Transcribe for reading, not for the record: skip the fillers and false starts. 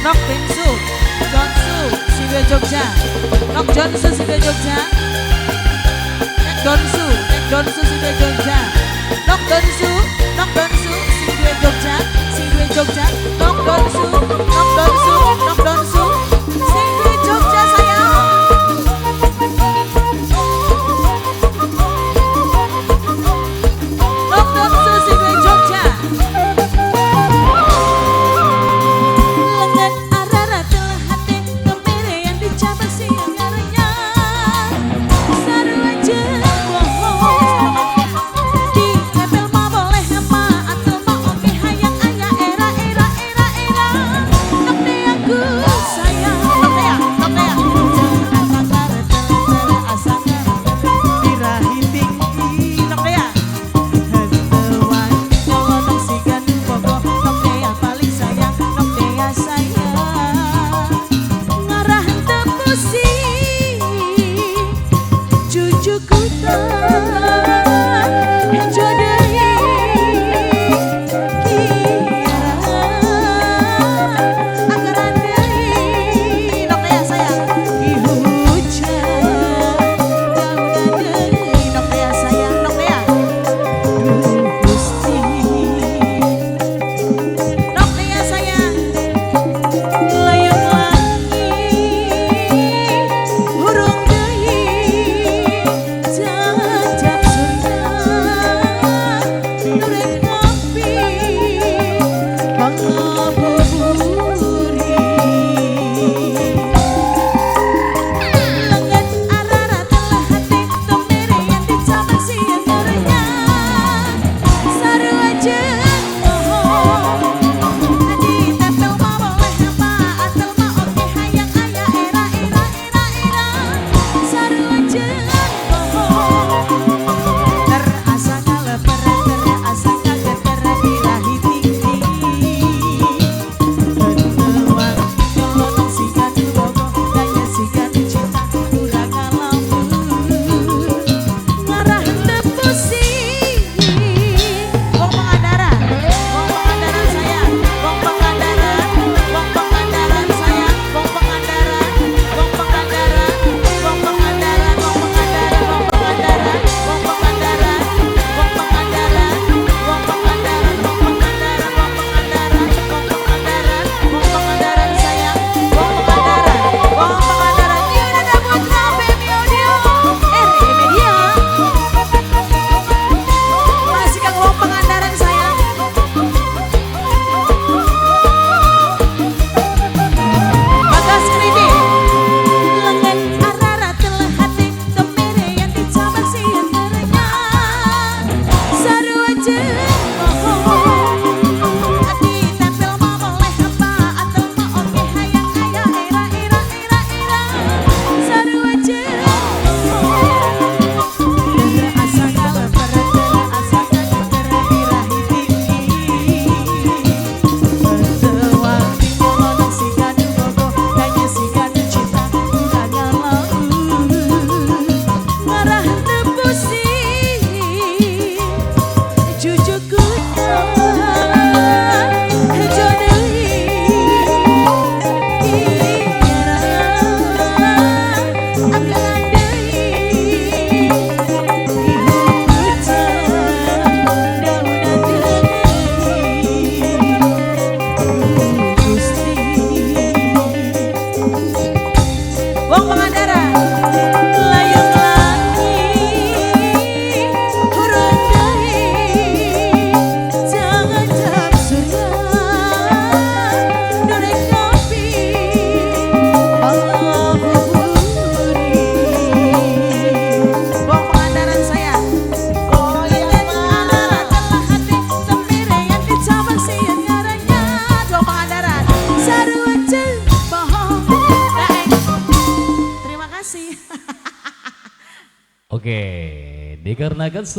Nok Bingsu, Jonsu, Siwe Jogja. Nok Jonsu Siwe Jogja. Nek Donsu, Nek Donsu Siwe Jogja. Nok Donsu, Nok Donsu Siwe Jogja, Siwe Jogja. Nok Donsu, Nok Donsu, Nok Donsu Siwe Jogja sayang. Nok Donsu Siwe Jogja. Lengan arara telah hati kemere yang dicabar siang aranya. Saru aja bohong di level ma boleh apa atau ma oke hayang ayah era era era era. Nok de aku sayang. Nok dea, nok dea. Asakar telah asakar birahi tinggi. Nok dea. Hentewan kalau nok sigan bogo nok dea paling sayang nok dea sayang. Ngarah tepusi cucuku tak jodohi kiara akaran deui nok dea sayang ki hujan daunan deui nok dea sayang nok dea duh Gusti nok dea sayang layang langit hurung deui jajab surya nurek ngopi pangabuburi. Lengan arara telah hati temere yang dicabar siang aranya. Saru aja bohong di tempel ma boleh apa atau ma oke hayang ayah era era era era. Saru aja bohong terasa kaleper terasa kageter birahi tinggi. Hentewan kalau nok sigan bogo gaya sigan cinta kurang ngalamun ngarah tepusi. Wong Pangandaran, wong Pangandaran sayang, wong Pangandaran, wong Pangandaran sayang, wong Pangandaran, wong Pangandaran, wong Pangandaran, wong Pangandaran, wong Pangandaran, wong Pangandaran, wong Pangandaran, wong Pangandaran, wong Pangandaran, wong Pangandaran, wong Pangandaran, wong Pangandaran sayang, wong Pangandaran, wong Pangandaran. Yunada Putra Femi Audio, RE Media. Masih kang wong Pangandaran sayang. Bagas Kritik. Lengan arara telah hati temere yang dicabar siang terenya. Saru aja bohong di tempel ma boleh apa atau ma oke hayang ayah era era era era. Saru aja bohong terasa kaleper terasa kageter birahi tinggi. Hentewan kalau nok sigan bogo gaya sigan cinta kurang ngalamun ngarah tepusi cucuku tak jodohi kiara akaran deui ki hujan daunan deui duh Gusti. Wong Pangandaran layang langit hurung deui jangan jam surya nurek ngopi pangabuburi. Wong Pangandaran sayang. Lengan arara telah hati temere yang dicabar siang aranya. Wong Pangandaran saru aja bohong. Terima kasih. Oke, dikarenakan